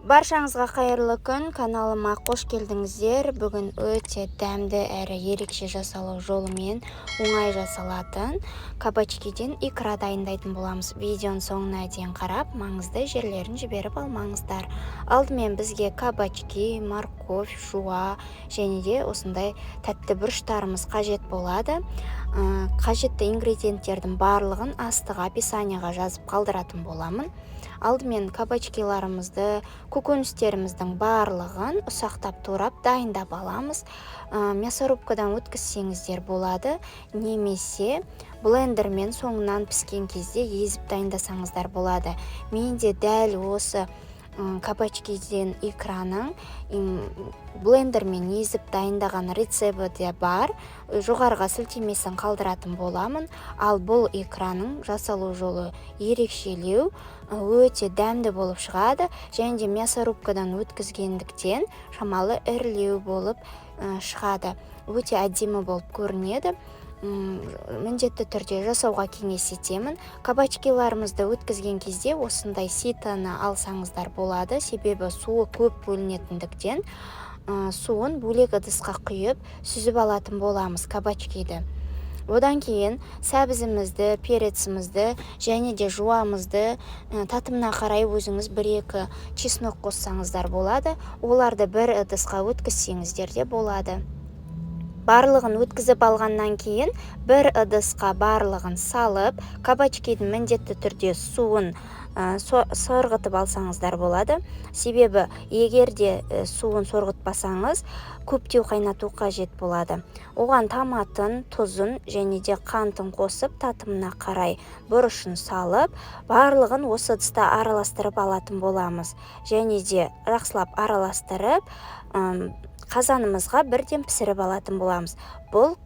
Баршаңызға қайырлы күн! Каналыма қош келдіңіздер! Бүгін өте дәмді әрі ерекше жасалу жолымен оңай жасалатын кабачкиден икра дайындайтын боламыз. Видеоның соңына дейін қарап, маңызды жерлерін жіберіп алмаңыздар. Алдымен бізге кабачки, морковь, жуа және де осындай тәтті бұрыштарымыз қажет болады. Қажетті ингредиенттердің барлығын астыға, описанияға жазып қалдыратын боламын. Алдымен кабачкиларымызды, көкөністеріміздің барлығын ұсақтап турап, дайындап аламыз. Мясорубкадан өткізсеңіздер болады немесе блендермен соңынан піскен кезде езіп дайындасаңыздар болады. Менде дәл осы кабачкиден икраның блендермен езіп дайындаған рецепті де бар, жоғарыға сілтемесін қалдыратын боламын. Ал бұл икраның жасалу жолы ерекшелеу, өте дәмді болып шығады және де мясорубкадан өткізгендіктен шамалы ірілеу болып шығады, өте әдемі болып көрінеді. Міндетті түрде жасауға кеңес етемін. Кабачкиларымызды өткізген кезде осындай ситоны алсаңыздар болады, себебі суы көп бөлінетіндіктен, суын бөлек ыдысқа құйып, сүзіп алатын боламыз кабачкиді. Одан кейін сәбізімізді, перецімізді және де жуамызды, татымына қарай өзіңіз бір екі чеснок қоссаңыздар болады. Оларды бір ыдысқа өткізсеңіздер де болады. Барлығын өткізіп алғаннан кейін бір ыдысқа барлығын салып, кабачкидің міндетті түрде суын сорғытып алсаңыздар болады, себебі егер де суын сорғытпасаңыз, көптеу қайнату қажет болады. Оған томатын, тұзын және де қантын қосып, татымына қарай бұрышын салып, барлығын осы ыдыста араластырып алатын боламыз. Және де жақсылап араластырып, қазанымызға бірден пісіріп алатын боламыз. Бұл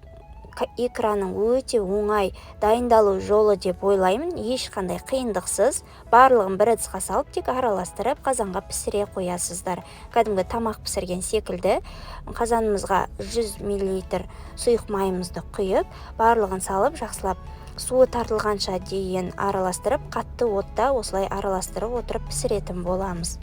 икраның өте оңай дайындалу жолы деп ойлаймын. Ешқандай қиындықсыз барлығын бір ыдысқа салып, тек араластырып, қазанға пісіре қоясыздар, кәдімгі тамақ пісірген секілді. Қазанымызға 100 мл сұйық майымызды құйып, барлығын салып, жақсылап суы тартылғанша дейін араластырып, қатты отта осылай араластырып отырып пісіретін боламыз.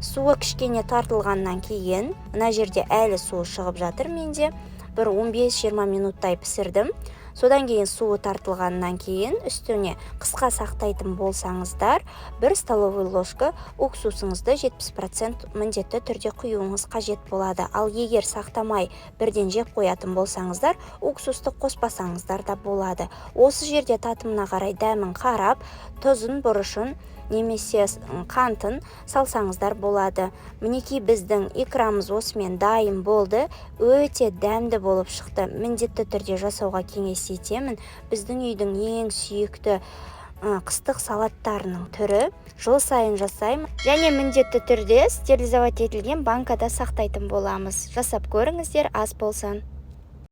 Суы кішкене тартылғаннан кейін, мына жерде әлі суы шығып жатыр менде, бір 15-20 минуттай пісірдім. Содан кейін, суы тартылғаннан кейін, үстіне қысқа сақтайтын болсаңыздар, бір столовый ложка уксусыңызды 70% міндетті түрде құюыңыз қажет болады. Ал егер сақтамай, бірден жеп қоятын болсаңыздар, уксусты қоспасаңыздар да болады. Осы жерде татымына қарай дәмін қарап, тұзын, бұрышын немесе қантын салсаңыздар болады. Мінекей, біздің икрамыз осымен дайын болды. Өте дәмді болып шықты, міндетті түрде жасауға кеңес етемін. Біздің үйдің ең сүйікті қыстық салаттарының түрі, жыл сайын жасаймын және міндетті түрде стерилизовать етілген банкада сақтайтын боламыз. Жасап көріңіздер, ас болсын!